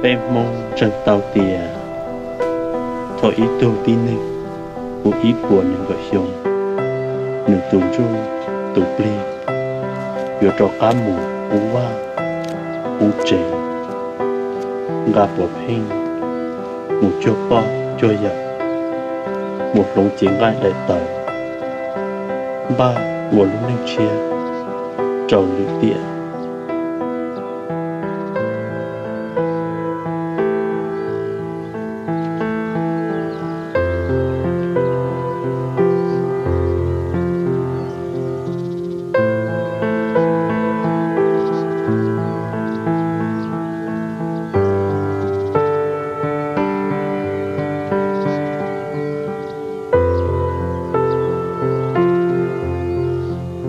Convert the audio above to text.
Peb Hmoob ntseeg tau tias thaum ib tug tib neeg puv ib puas nees nkaum xyoo, nws tus ntsuj tus plig yuav rov qab mus ua vaj ua tsev, nqa puas pheej, mus cuag poj cuag yawm, mus hloov cev nqaij daim tawv, npaj ua lub neej tshiab rau lwm tiam